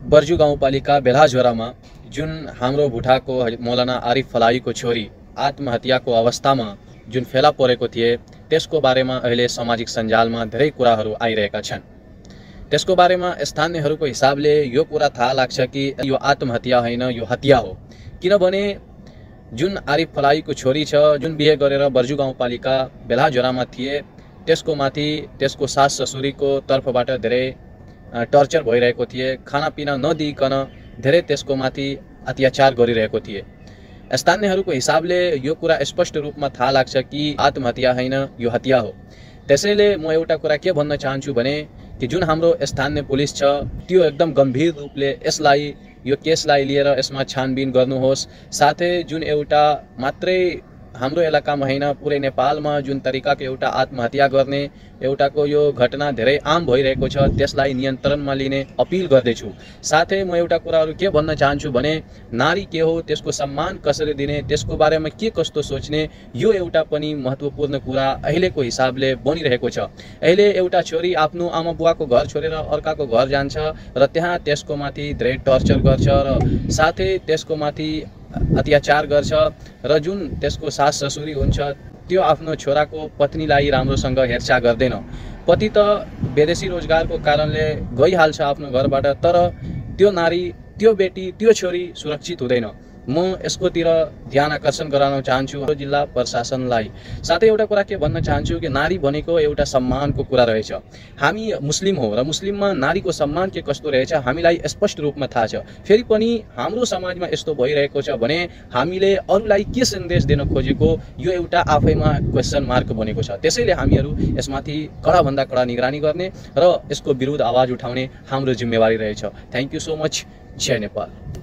बर्जु गाउँपालिका बेलाझोरामा जुन हाम्रो भुटाको मौलाना आरिफ फलाहीको छोरी आत्महत्याको अवस्थामा जुन फेला परेको थिए त्यसको बारेमा अहिले सामाजिक सञ्जालमा धेरै कुराहरू आइरहेका छन्। त्यसको बारेमा स्थानीयहरूको हिसाबले यो कुरा थाहा लाग्छ कि यो आत्महत्या होइन, यो हत्या हो। किनभने जुन आरिफ फलाहीको छोरी छ, जुन बिहे गरेर बर्जु गाउँपालिका बेलाझोरामा थिए, त्यसको माथि त्यसको सास ससुरीको तर्फबाट धेरै टर्चर भइरहेको थिए। खानापिना नदिइकन धेरै त्यसको माथि अत्याचार गरिरहेको थिए। स्थानीयहरूको हिसाबले यो कुरा स्पष्ट रूपमा थाहा लाग्छ कि आत्महत्या होइन, यो हत्या हो। त्यसैले म एउटा कुरा के भन्न चाहन्छु भने कि जुन हाम्रो स्थानीय पुलिस छ त्यो एकदम गम्भीर रूपले यो केसलाई लिएर यसमा छानबिन गर्नुहोस्। साथै जुन एउटा मात्रै हाम्रो इलाकामा होइन पुरै नेपालमा जुन तरिकाको एउटा आत्महत्या गर्ने एउटाको यो घटना धेरै आम भइरहेको छ त्यसलाई नियन्त्रणमा लिने अपिल गर्दैछु। साथै म एउटा कुराहरू के भन्न चाहन्छु भने नारी के हो, त्यसको सम्मान कसरी दिने, त्यसको बारेमा के कस्तो सोच्ने, यो एउटा पनि महत्त्वपूर्ण कुरा अहिलेको हिसाबले बनिरहेको छ। अहिले एउटा छोरी आफ्नो आमा बुवाको घर छोडेर अर्काको घर जान्छ र त्यहाँ त्यसको माथि धेरै टर्चर गर्छ र साथै त्यसको माथि अत्याचार गर्छ र जुन त्यसको सास ससुरी हुन्छ त्यो आफ्नो छोराको पत्नीलाई राम्रोसँग हेरचाह गर्दैन। पति त विदेशी रोजगारको कारणले गइहाल्छ आफ्नो घरबाट, तर त्यो नारी, त्यो बेटी, त्यो छोरी सुरक्षित हुँदैन। म यसकोतिर ध्यान आकर्षण गराउन चाहन्छु जिल्ला प्रशासनलाई। साथै एउटा कुरा के भन्न चाहन्छु कि नारी भनेको एउटा सम्मानको कुरा रहेछ। हामी मुस्लिम हो र मुस्लिममा नारीको सम्मान के कस्तो रहेछ हामीलाई स्पष्ट रूपमा थाहा छ। फेरि पनि हाम्रो समाजमा यस्तो भइरहेको छ भने हामीले अरूलाई के सन्देश दिन खोजेको यो एउटा आफैमा क्वेसन मार्क बनेको छ। त्यसैले हामीहरू यसमाथि कडाभन्दा कडा निगरानी गर्ने र यसको विरुद्ध आवाज उठाउने हाम्रो जिम्मेवारी रहेछ। Thank you so much. जय नेपाल।